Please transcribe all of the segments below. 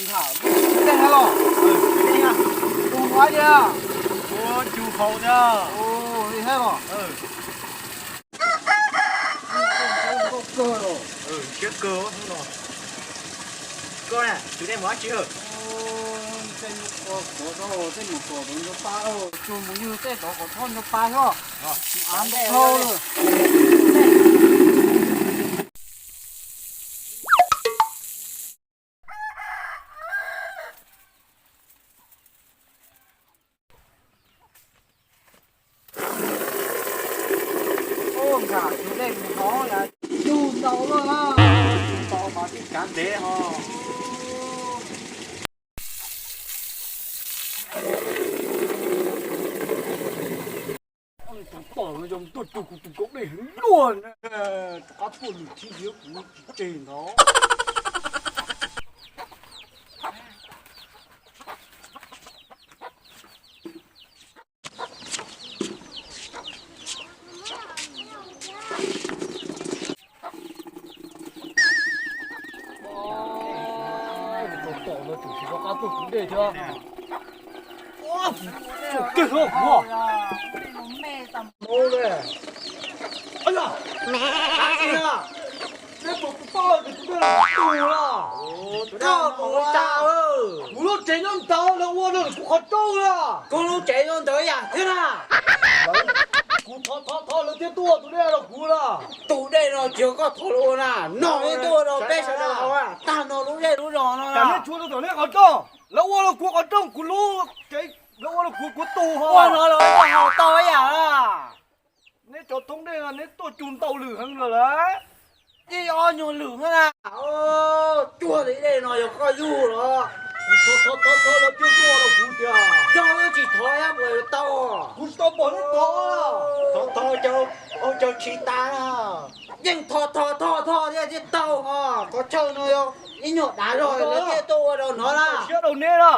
Tus haib tiag. Tus haib tiag. Siab kawg hnub no. Koj na, tus dej mus dab tsi? Tej mus kom, tej mus kom tus ncuav pa, tsuas mus ywg tej tod kom txhob ncuav pa xwb. Av ntau dhau lawm. Nkag tus dej mus hov, yug ntau lawm. Ntau mas tib kav ntev ho. Tus tom no yog tuaj cug kuv tus kaub dej heev luaj na. Rov qab tuaj lwm thib thiab kuv tsis tseg ntawd. Tus tom no tseem tsis rov qab tuaj kuv dej thiab. Tus kawg hlo kuv. Neb puas kuv paub tias tus dej no tus twg los? Koj tus ua cas? Kuv lub tsev nyob ntawd, lawv ua rau kuv qhov rooj na. Kuv lub tsev nyob ntawd yam thiab na. Kuv thov thov thov lawv thiaj tuaj tus dej rau kuv na. Tus dej no tsis yog koj thov lawv ua na, no yeej tuaj ua rau peb sawv daws haus tag nrho lub zej lub zos no. Cas neb tshuav rau tom neb qhov rooj? Lawv ua rau kuv qhov rooj, kuv lub tsev, lawv ua rau kuv, kuv tus ho. Ua no los haus tau ib yam. Neb cov thoob dej no neb tuaj cug ntau lwm heev lawm lauj. Ib ob nyuag lwm na. Cuag li dej no yog koj yug los? Kuv thov thov thov lawv thiaj tuaj rau kuv tiag. Yog wb tsis thov yuav ua tau? Kuv tsis tau pom neb thov. Thov thov ua caug tsis tas. Yeej thov thov thov thov thiaj thiaj tau ho. Qhov chaw no yog ib nyuag dav zog lawv thiaj tuaj ua rau no na. Siab rau neb na.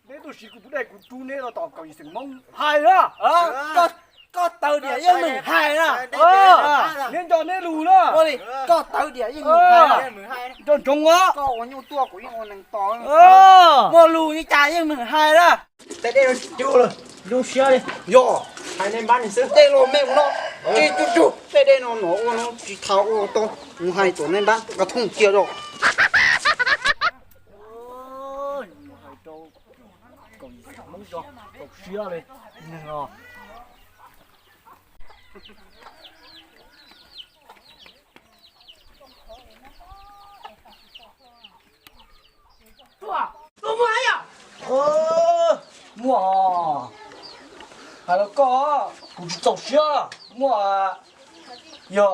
Neb tuaj siv kuv tus dej kuv rub neb los tom kaum yim xeem Hmoob hais na. Koj tawv diam yeej meem hais na. Neb nco neb lus na. Koj tawv diam yeej meem hais na. Nco ntsoov os. Koj ua nyuj tuaj kuv yeej ua neeg tos. Muaj lus li cas yeej meem hais na. Tej dej no tsis cug lawm, zoo siab li. Yog hais nej npab ni xwb. Dej los me ua no, tsis cug cug. Tej dej no no ua no tsis tau ua tau. Mus hais tom nej npab qas thooj cia zog. Hais rau kaum yim xeem Hmoob tso, txaus siab li neeg os. Muaj, hais rau koj, kuv tsis txaus siab, muaj, yog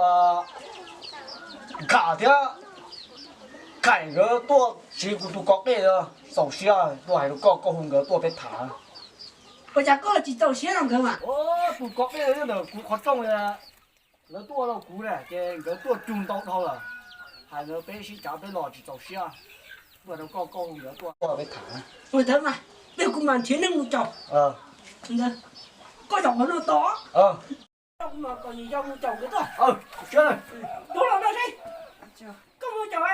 Kham thiab Khaim nkawd tuaj siv kuv tus koj dej, txaus siab, tuaj hais rau koj, koj hu nkawd tuaj peb tham. Ua cas koj tsis txaus siab rau nkawd mas? Tus koj dej nyob ntawm kuv qhov rooj, lawv tuaj rau kuv na ces nkawd tuaj cug ntau dhau lawm. Hais nkawd peb sib cav peb los tsis txaus siab, tuaj rau koj, koj hu nkawd tuaj peb tham. Ua ntawd mas, pliag kuv mam nrhiav neeg mus caum. Koj zaum qhov no tos. Kuv mam kom yawm yau mus caum nkawd tuaj. Tuaj los no seb, koj mus caum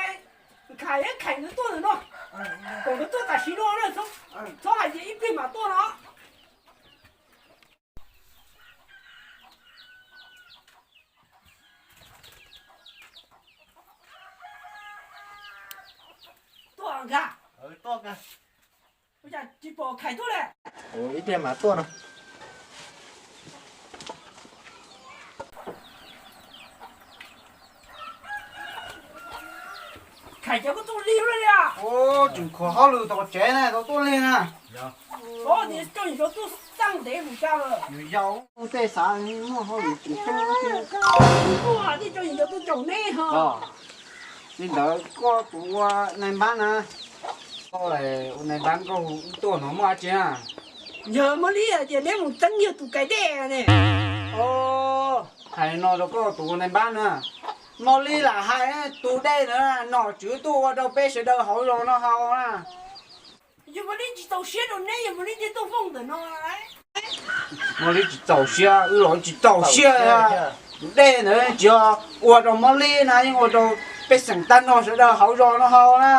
Kham, Kham nkawd tuaj ntawm no, kom nkawd tuaj tam sim no na, txhob hais tias ib pliag mam tuaj no. Tuaj Kham. Ua cas tsis pom Kham tuaj li? Ib pliag mam tuaj no. Kham, cas koj tuaj lig ua luaj li? Tseem kho hauj lwm tom tsev na, tau tuaj lig na. Xyov tias coj yawm yau tuaj xaj ntev mus cas lawm. Yawm yau tej xav muaj hauj lwm tseem ceeb thiab. Ua tej coj yawm yau tuaj caum neb ho. Li ntawd koj tus ua nais npab na, koj ua nais npab koj hu wb tuaj no muaj dab tsi na? Yog Mos Lis hais tias neb mus txeeb yawg tus kais dej ne. Hais no rau koj tus ua nais npab na, Mos Lis lam hais tus dej na nom tswv tuaj ua rau peb sawv daws hauv zos no haus na. Yog Mos Lis tsis txaus siab rau neb, yog Mos Lis thiaj tuaj fooj ntawm no. Mos Lis tsis txaus siab, wb los tsis txaus siab. Tus dej ntawd tsis yog ua rau Mos Lis na, yeej ua rau Pej xeem tag no sawv daws hauv zos no haus na.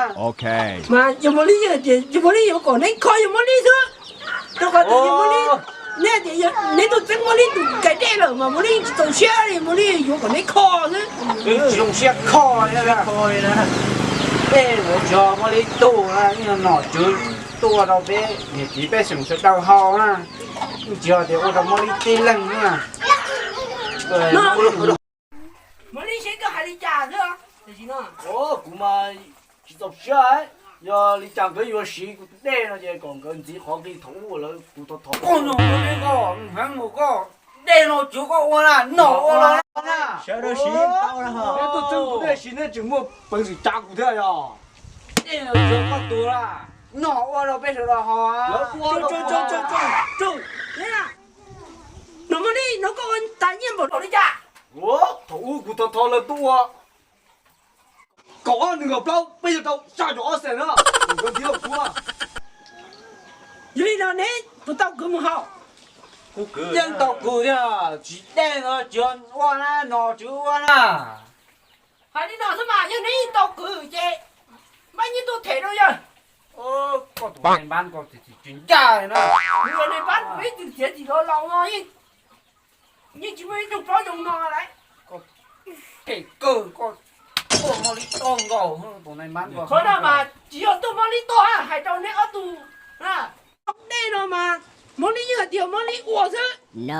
Mas yog Mos Li, yog tias yog Mos Li yuav kom neb kho yog Mos Li xwb. Rau qhov tias yog Mos Li, neb tias neb tuaj txeeb Mos Li tus kais dej lawm mas Mos Li tsis txaus siab li, Mos Li yuav kom neb kho xwb. Tsis zoo siab kho li. Dej yuav tsis yog Mos Li tug na, nom tswv tuaj rau peb niam txiv pej xeem sawv daws haus na. Tsis yog tias ua rau Mos Li tib leeg na. Mos Li, seb koj hais li cas xwb. Kuv mas tsis txaus siab, yog li cas nkawd yuav siv kuv tus dej no ces kom nkawd ntxiv qhov nqi thaum ub lawv kuv thov thov. Koj no, koj heev mus koj, dej no tsuav koj ua na, nom ua los na. Sawv daws siv tau na. Neb tuaj txeeb kuv dej siv neb tseem muaj peev xwm tsa kuv thiab yog. Dej no tsuav koj tus na, nom ua rau peb sawv daws haus. Nom Mos Li no koj ua tas nyiaj npaum li cas? Thaum ub kuv thov thov lawv tuaj ua kaum ob nws nkaum plaub peb yuav tau xya caum ob xees na. Nkawd ntxiv rau kuv. Yog li no neb puas tau kwv mus haus? Yeej tau kwv thiab, tsis dej no tsis ua na, nom tsis ua na. Hais li no xwb mas yog neb yeej tau kwv ces npab nyiaj tuaj them rau yawg. Koj tus nais npab koj tsis ncaj li na. Nws yog nais npab kuv ib txwm txiav txim los laus no yeej tsis muaj ib tug plaub zoo no lawm. Koj them kawg koj tuaj Mos Li tuag nkaus tus nais npab koj. Qhov no mas tsis yog tuaj Mos Li tuag, hais rau neb ob tug na. Dej no mas Mos Li yeej hais tias Mos Li ua xwb.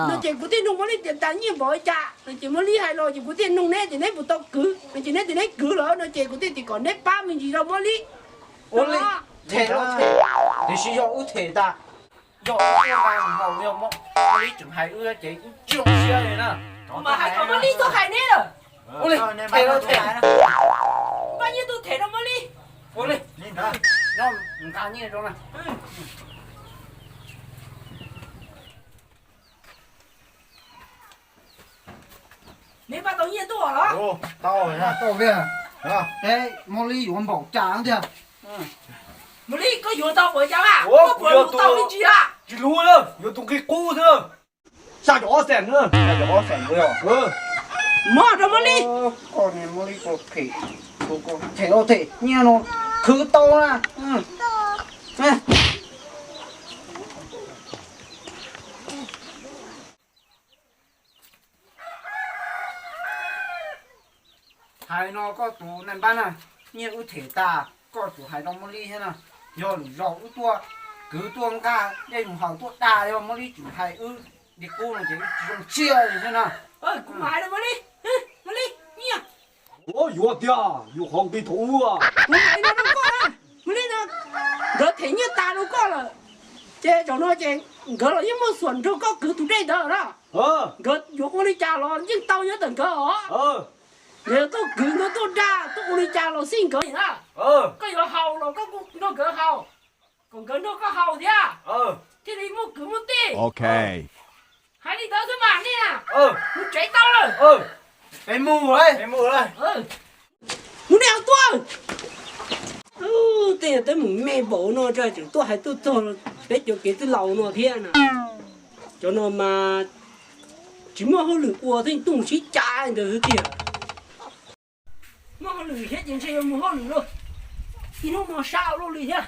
No ces kuv thiaj nug Mos Li tias tas nyiaj npaum li cas no ces Mos Li hais los ces kuv thiaj nug neb tias neb puas tau kwv no ces neb tias neb kwv lawm no ces kuv thiaj tias kom neb pab me ntsis rau Mos Li. Ua li, them los them, tiam sis yog wb them tas, yog wb tuaj nqa mus haus, yog Mos Li tseem hais wb ces wb tsis zoo siab li na. Mas hais kom Mos Li txhob hais neb lawm. Ua li, them los them, npab nyiaj tuaj them rau Mos Li. Ua li, nqa nyiaj rau na. Neb npaj tau nyiaj tuaj los? Tau, tau tiag. Peb Mos Li yuav npaum cas tiag? Mos Li, koj yuav tau npaum cas mas? Koj puas yuav tau me ntsis a? Tsis luv, yuav tus nqi qub xwb. Xya caum ob xees na. Xya caum ob xees. Muab rau Mos Li. Koj niag Mos Li, koj them, them los them, nyiaj no khwv tau na. Hais no koj tus nais npab na, nyiaj wb them tas koj tsum hais rau Mos Li thiab na. Yog lwm zaus wb tuaj kwv tuaj nqa dej mus haus tuaj dag, yog Mos Li tseem hais wb li qub no ces wb tsis zoo siab li thiab na. Kuv mam hais rau Mos Li, Mos Li, nyiaj. Yuav tiag, yus qhov nqi thaum ub. Kuv hais no rau koj na, Mos Li no, nkawd them nyiaj tas rau koj lawm, ces zaum no ces nkawd los yeej muaj xuam nrog koj kwv tus dej ntawd na. Nkawd yuav ua li cas los yeej tau nyob ntawm nkawd os. Nkawd yuav tuaj kwv, nkawd tuaj dag, tuaj ua li cas los xij nkawd na. Koj yuav haus los koj kuj nrog nkawd haus, kom nkawd nrog koj haus thiab, thiaj li muaj kwv muaj tij. Hais li ntawd xwb mas nej na, mus tsev tau lawm. Peb mus, peb mus lawm. Mus nej tuaj. Tej yog teeb meem me npaum no tseem tuaj hais tuaj txog peb cov kev txwj laus no thiab na. Cov no mas tsis muaj hauj lwm ua thiaj tuaj mus sib cav ntawd xwb tiag. Muaj hauj lwm thiab ces ntshe yuav mus hauj lwm lauj. Ib hnub no sab luaj li thiab.